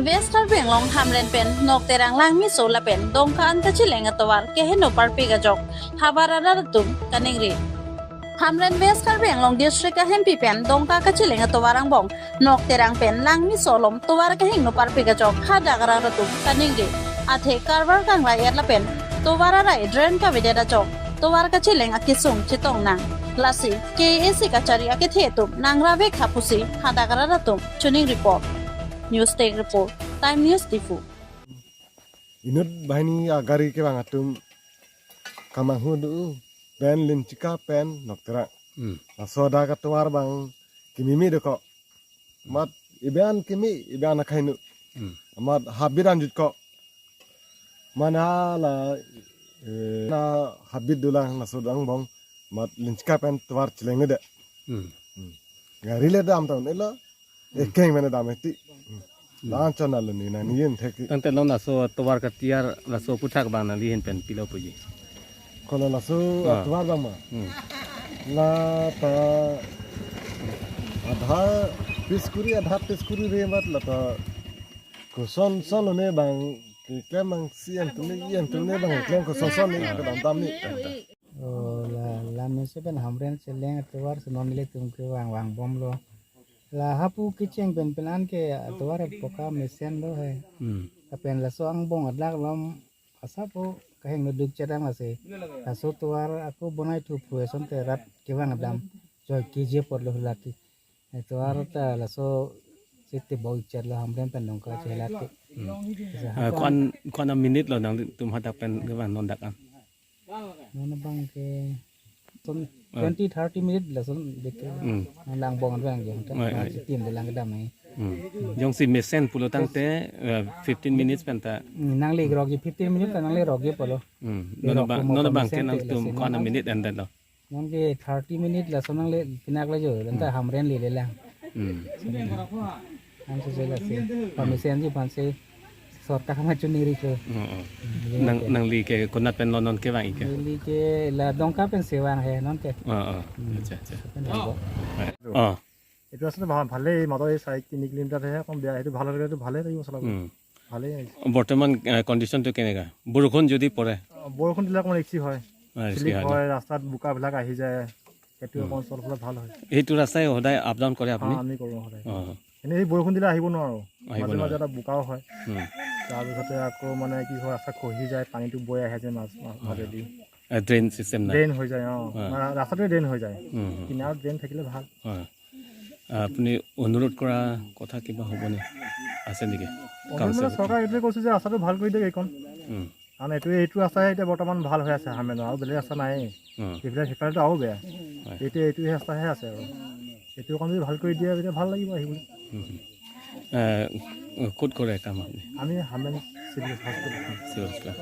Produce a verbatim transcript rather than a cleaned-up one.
West Karbi Anglong Hamren pen Nokterang Langmeso lapen Dongka an kachileng atovar keheno parpik ajok havar arat atum kaningri. Hamren West Karbi Anglong District ahempi pen Dongka kachileng atovar angbong Nokterang pen Langmeso along tovar kehingno parpik ajok hadak arat atum kaningri. Athe karvar kangrai-et lapen tovar arai drain kavedet ajok tovar kachileng akesung chetong nang. Lasi K A A C kachari akethe atum nangrave kha pusi hadak arat atum choningri pon. News Desk Report, Time News Diphu. Inut banghini agari kevang atum kamanghu do pen Linchika pen Nokterang. Hmm. Laso dak atovar abang kememe dokok. Mat iban keme iban akhai nu. Hmm. Mat habit anjut kok. Mana la, eh, na habit dolang laso angbong. Mat Linchika pen tovar chileng ne de. Hmm. Hmm. Gari le dam taun elo. Hmm. Ekeng mane dam eti. Hmm. Hmm. Lan chon alo ni nangli yen thek. Tangte non laso tovar katiar laso aputhak abang nangli ahin pen pilo puji. Kola laso Ah. atovar abang ma. Hmm. La ta adha piece kuri, adha piece kuri re mat la ta koson son lone abang keklem abang si an tum ne, an tum ne abang keklem koson son ne kedam dam ne. Oh, la, la mesen pen Hamren chileng atovar si non ilitum kevang vangbomlo. La hapu kecheng pen pen an ke atovar poka mesen lo he. Hmm. Lapen laso angbong adak along asap po kahingno duk chedang lasi. Laso tovar ako bonai thu phu asonte rat kevang dam. Choi kije apotlo laki. Atovar ta laso siti bau ichat lo Hamren pen Dongka chelat ke. Hmm. Laso Ah, hapu ko-an, ko-an a minute lo nangtum hadak pen kevang non dak an. Non abang ke son Ah. twenty thirty minute lason deke. Hmm. Nang angbong abang ke. Ah, ah. Chitim de lang kedam ni. Hmm. Jongsi mesen pulo tangte, eh, fifteen minutes pen ta. Hmm, nangli rokji fifteen minutes ta nangli rokji pulo. Hmm. Nirok Non abang, mo non pa abang mesen ke te nangtum lason ko-an a nang minute and then lo. Non ke thirty minute lason nangle pinak lo jo, lanta Hmm. Hamren le le lang. Hmm. Ang so jela si, pa mesen ji pan si, sorkar ma choningri ko. Oh, oh. Hmm, Nang, jela. Nangli ke konat pen lo non kevang ik ke? Neli ke la Dongka pen si vang he non ke. Oh, oh. Hmm. Acha, acha. Pen lo. Oh. এইটো আচলতে ভা-, ভালেই, মাত্ৰ এই চাৰি তিনি কিলোমিটাৰহে অকণ বেয়া, সেইটো ভাল হ'লেতো ভালেই লাগিব চলাবলৈ। Hmm. ভালেই আহিছে। বৰ্তমান, আহ, কণ্ডিশ্যনটো কেনেকা? বৰষুণ যদি পৰে? অ, বৰষুণ দিলে অকণমান ৰিক্সি হয়। অ, ৰিক্সি শ্লিপ হয় ন? হয়, ৰাস্তাত বোকাবিলাক আহি যায়, সেইটো উম। অকণমান চলাবলৈ ভাল হয়। সেইটো ৰাস্তাই সদায় আপ ডাউন কৰে আপুনি? অ, আমি কৰোঁ সদায়। অ। এনেই এই বৰষুণ দিলে আহিব নোৱাৰোঁ। আহিব মাজে মাজে নোৱাৰে। এটা বোকাও হয়। উম। তাৰপিছতে আকৌ মানে কি হয়, ৰাস্তা খহি যায়, পানীটো বৈ আহে যে মাজ-, মা-, হয়। মাজেদি। এ, ড্ৰেইন ছিষ্টেম নাই? ড্ৰেইন হৈ যায়, অ। হয়। মানে ৰাস্তাটোৱে ড্ৰেইন হৈ যায়। উম, উম। কিনাৰত ড্ৰেইন থাকিলে ভাল। হয়। আপুনি অনুৰোধ কৰা কথা কিবা হ'বনে? আছে নেকি? অনুৰোধ মানে কাউন্সিলৰ? চৰকাৰে এইটোৱে কৈছে যে ৰাস্তাটো ভাল কৰি দিয়ক এইকণ। উম। কাৰণ এইটো, এইটো ৰাস্তাহে এতিয়া বৰ্তমান ভাল হৈ আছে হামেনৰ, আৰু বেলেগ ৰাস্তা নাই। উম। এইফালে, সেইফালেতো আৰু বেয়া। হয়। এতিয়া এইটো ৰাস্তাহে আছে আৰু। এইটো অকণ যদি ভাল কৰি দিয়ে, তেতিয়া ভাল লাগিব আহিবলৈ। উম, উম। এ, ক'ত কৰে কাম আপুনি? আমি হামেন চিভিল হস্পিটেল। Civil hospital.